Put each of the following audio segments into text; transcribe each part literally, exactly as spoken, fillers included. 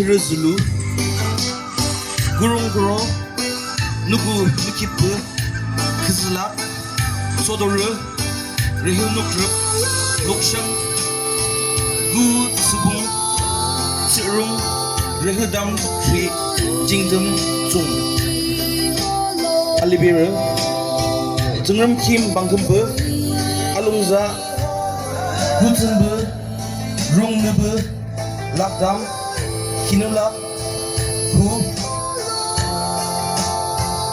Rü zulu, kurung kuro, nuku mükhippü, khüzülak, sotorü, rühü nukrüp, nukshang, ku, süpung, tsürung, rühü dam, khri, jingtüm, tsung. Aliberü, tsüngrem khim bangkümpü, alungza, kutsünpü, rungnüpü, lakdam, khinulak, ku,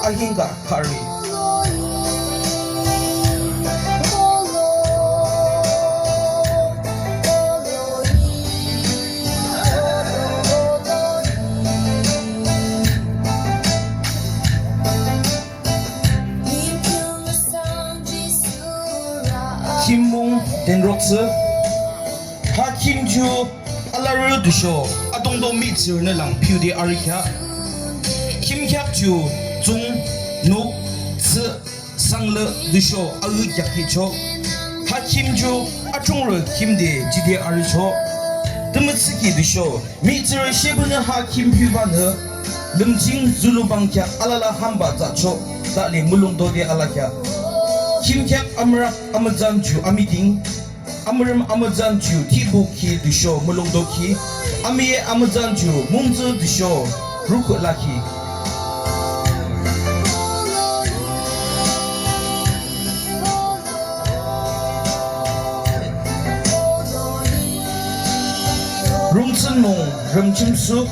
ahingka, khari. Khim mung dünroktsü. Ha khim ju alarü tüsho adungto mihtsürünü lang piude arükhea. Khim kheak ju tsung, nuk, tsü, sanglü tüsho aü kheak kicho. Ha khim ju athrungrü khim de jide arücho. Tümütsüki tüsho mihtsürü shepünü ha khim piubanü, lümching zulu bangkheak alala hamba tsahcho, tale mulungto de alakheak. Khim kheak amürak amütsan ju amiding, amürem amütsan ju thibukhi tüsho mulungtokhi, amiye amütsan ju mungtsü tüsho rukhulakhi. Rungtsün mung rümchimsu.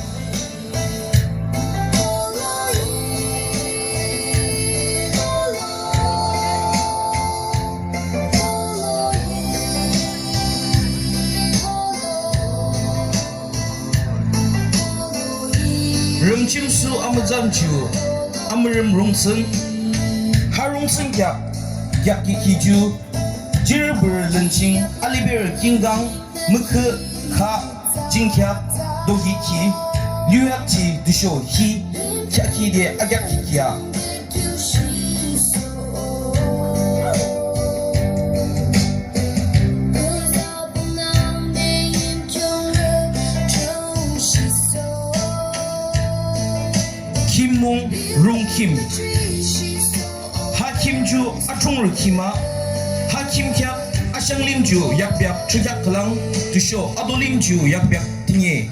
Rümchimsu amütsan ju, amürem rungtsün. Ha rungtsün kheak, kheak kiki ju, jipürü lünching, aliberü kingang, mükhü, kha, jingkheak, dokiki, liuyak chi, tüsho, hi, kheakide, akheak kiki a. Khim mung rungkhim. Ha khim ju athrungrü khim a. Ha khim kheak ashanglim ju yakbeak thürükheak khülang tüsho adolim ju yakbeak thüne.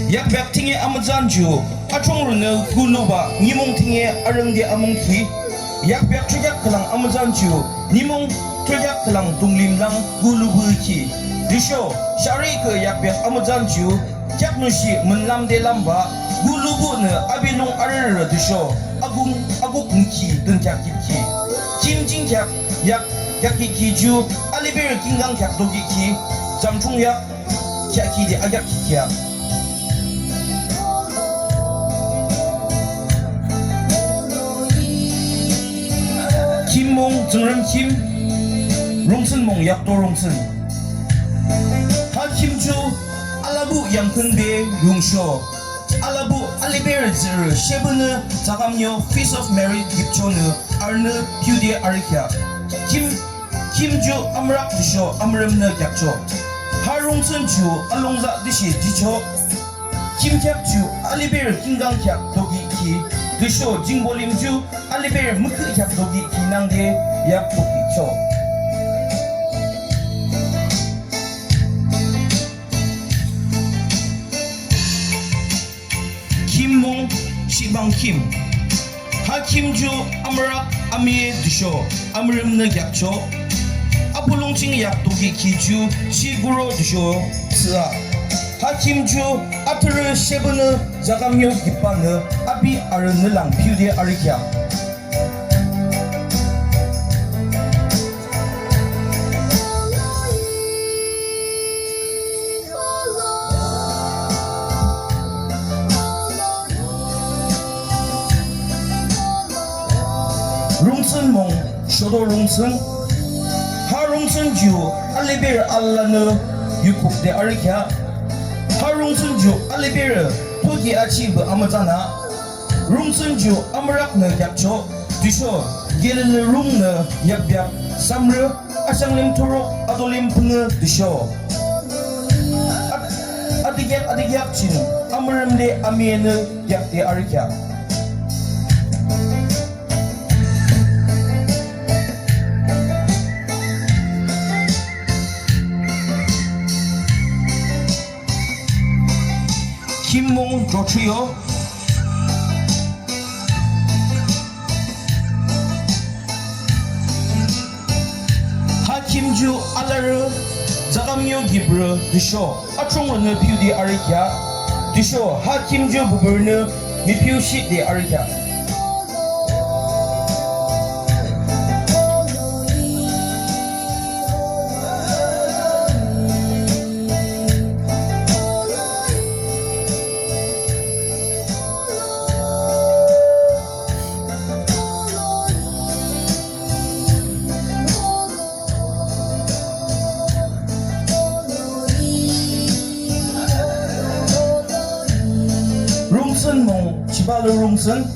Yakbeak thüne amütsan ju athrungrünü kuluba nimung thüne arüngde amungkhi. Yakbeak thürükheak khülang amütsan ju nimung thürükheak khülang dunglim lang kulubukhi. Tüsho sharikü yakbeak amütsan ju kheaknushi münlamde lamba kulubunü api lung arürü tüsho akung akuk niki dünkheak kipki. Khim jingkheak yak kheak kiki ju aliberü kingang kheak dokiki, jamthung yak kheakide akheak kiki a. Khim mung tsüngrem khim, rungtsün mung yakto rungtsün. Ha khim ju alabuh yamkhünbe yungsho. Alabuh aliberü tsührü shepünü takamnyo Feast of Merit kipchonü arünü piude arükhea. Khim, khim ju amürak tüsho amüremnü kheakcho. Ha rungtsün ju alungza tüshe jicho. Khim kheak ju aliberü kingang kheak dokiki, tüsho jingbolim ju aliberü mükhü kheak dokiki nangde yak dokikcho. Khim mung shibang khim. Ha khim ju amürak amiye tüsho amüremnü kheakcho. Apulung ching yak dokiki ju shiburo tüsho tsüa. Ha khim ju athrürü shepünü jakamnyo kipanü api arünü lang piude arükhea. Rungtsün mung shoto rungtsün. Ha rungtsün ju aliberü alanü yukukde arükhea. Ha rungtsün ju aliberü toki achibah amütsana. Rungtsün ju amüraknü kheakcho, tüsho gelele rungnü yakbeak samrü, ashanglim thuruk, adolim pünü tüsho. At, at, Atikheak atikheak ching amürem le amiyanü yakde arükhea. Khim mung Jothrio. Ha khim ju alarü Zakamnio Kiprü tüsho athrungrünü phiude arükhea. Tüsho ha khim ju püpürünü miphiushihde arükhea. Rongtsün mung, Chibalu Rongtsün.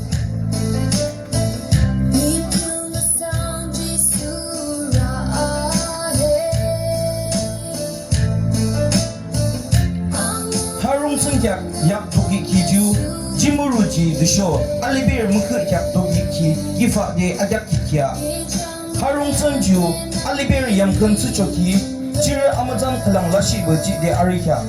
Ha Rongtsün kheak yak tokhi ki ju, jimüruji tüsho aliberü mükhü kheak tokhi ki, kifade akheak ki khea. Ha Rongtsün ju aliberü yamkhün thsüchoki, jurü amütsan khülang lashihbah jihde arükhea.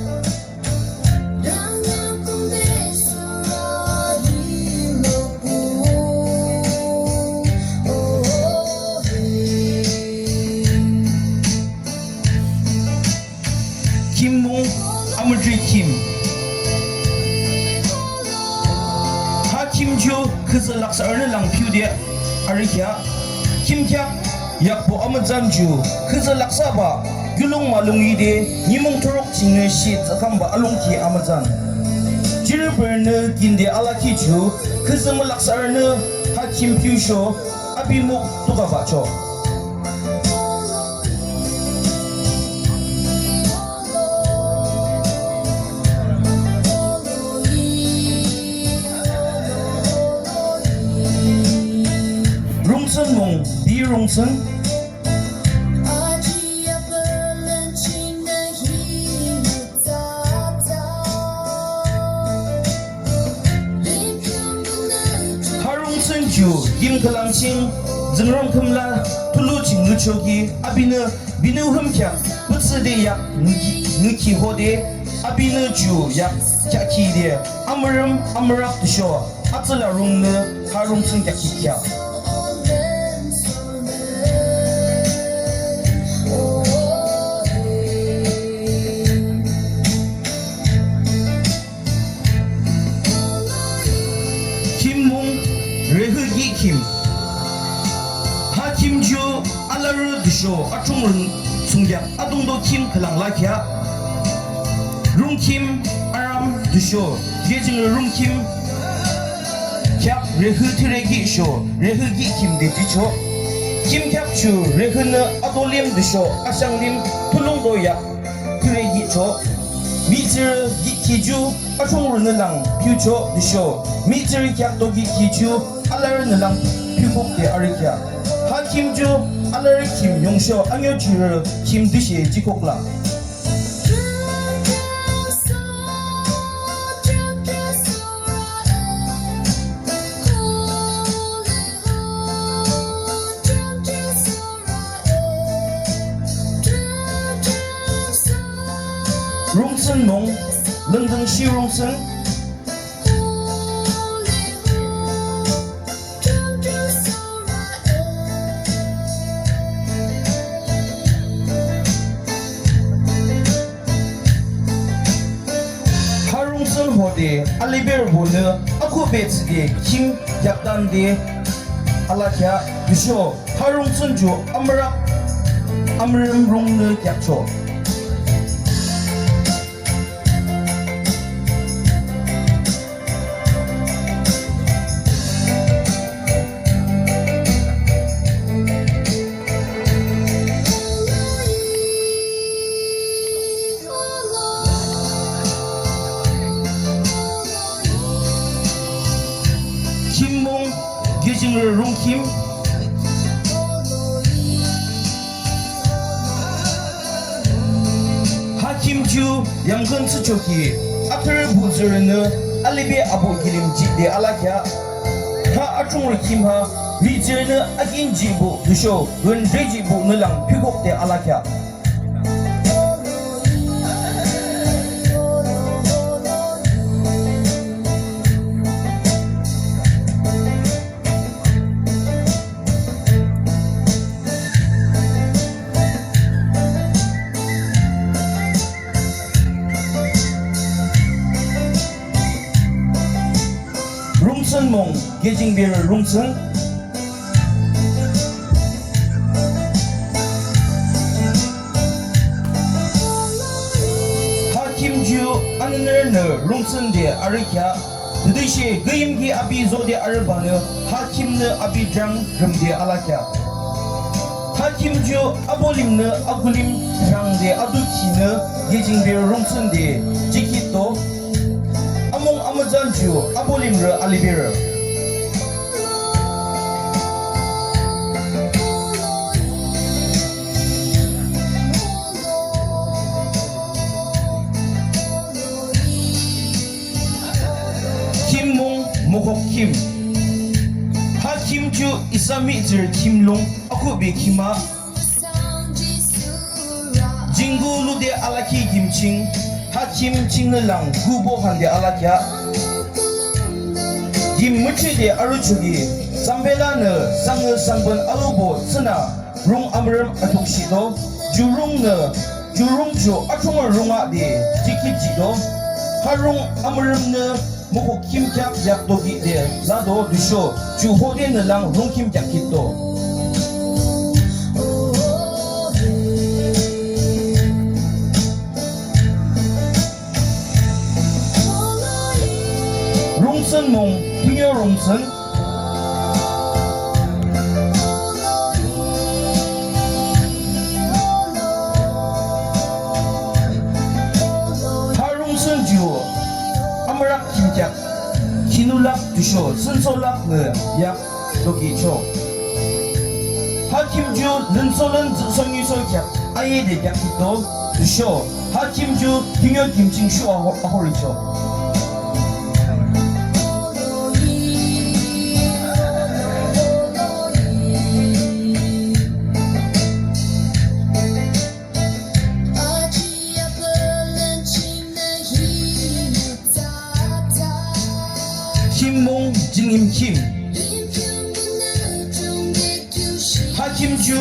Khim mung, Amüdri khim. Ha khim ju khüzü laksarünü lang phiude arükhea. Khim kheak yakpü amütsan ju khüzü laksahbah kiulong malung yide nimung thuruk chingnü shi tsükhambah alungki amütsan. Jurübonü kinde alakhi ju khüzü mülaksarünü ha khim phiusho api muk tukabahcho. Rongtsün mung, Bi Rongtsün. Ha Rongtsün ju yim khülang ching, zingrum khümla, thulu ching ngüchoki, abinü, binü hüm kheak, pütsüde yak, ngükhi, ngükhi hode, abinü ju yak, kheakhide, amürem, amürak tüsho, atsüla rungnü, ha Rongtsün kheak ki khea. Khim mung, Rehüki khim. Ha khim ju alarü tüsho athrungrü thsungkheak adungto khim khülang lakhea. Rungkhim aram tüsho, Gejengrü rungkhim kheak Rehü thürükhi sho, Rehüki khim de jicho. Khim kheak ju Rehünü adolim tüsho ashanglim thulungto yak thürükhi cho. Mihtsürü kiki ju athrungrünü lang phiucho tüsho, mihtsürü kheak tokhi ki ju alarünü lang phiukukde arükhea. Ha khim ju alarü khim yungsho anyo jurü khim tüshe jikuklah. Rongtsün mung, Lüngdüngshi Rongtsün. Ha Rongtsün hode aliberübonü akhuhbe thsüde khim yakdande alakhea tüsho, ha Rongtsün ju amürak amürem rungnü yakcho. Khim mung, Gejengrü rungkhim. Ha Khim ju yamkhün thsüchoki, athrürü buh tsührünü alibe abuh kilim jihde alakheah. Ha athrungrü khim ha mihtsürünü akin jihbuh tüsho wüntre jihbuhnü lang phikokde alakheah. Rongtsün mung, Kejingberü rongtsün. Ha khim ju anenürünü rongtsünde arükheah. Tütüshe küyimki api zode arübanü ha khimnü api drang rümde alakheah. Ha khim ju abolimnü akulim drangde adukhinü Kejingberü rongtsünde jikhitdo. Amung amütsan ju abolimrü aliberü. Khim mung, Mokokkhim. Ha khim ju isa mihtsürü khim lung akhuhbe khim ah. Jingku lude alakhi kim ching, ha kim chingnü lang kubo hande alakheah. Kim müchide arüchoki, sambelanü sangü sangben alubo tsünü rung amürem atokshihdo, ju rungnü, ju rung ju athrungrü rung ah de jikhitjihdo, ha rung amüremnü mokokkhim kheak yakdoki de lado tüsho ju hodenü lang rungkhim kheak khitdo. Rongtsün mung, Thünio rongtsün. Ha rongtsün ju amürak khim kheak, khinulak tüsho sünsolaknü yak dokicho. Ha khim ju lünsolün tsühsoniuso kheak ayede kheak khitdo tüsho ha khim ju Thünio kim ching shuh aho-, ahoricho. Khim mung, Jingim khim. Ha khim ju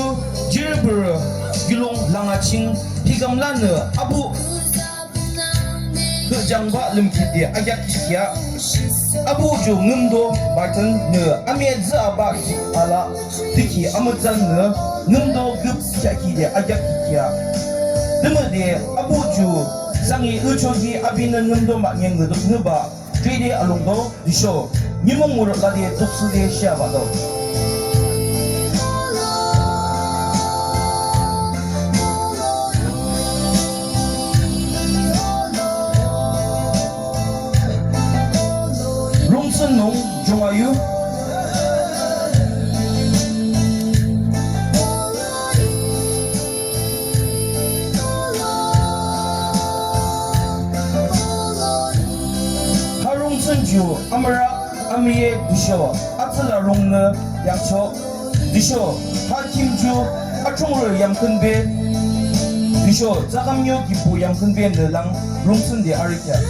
jipürü kiulong langa ching hikamlanü abuh küjangba lümkhitde akheak khikheah. Abuh ju ngümdo maitannü amütsü aba ki ala tiki amütsannü ngümdo küp kheak khide akheak khikheah. Tümüde abuh ju sangi uchoki apinü ngümdo manye ngüdok nüba trede alungdo tüsho nimung muruk lade tuksüde shiabado. Rongtsün nung Jungayu. Ha rongtsün ju amürak, amüye tüsho atsüla rungnü yakcho. Tüsho ha khim ju athrungrü yamkhünbe tüsho zakamnio kipu yamkhünbenü lang rongtsünde arükheah.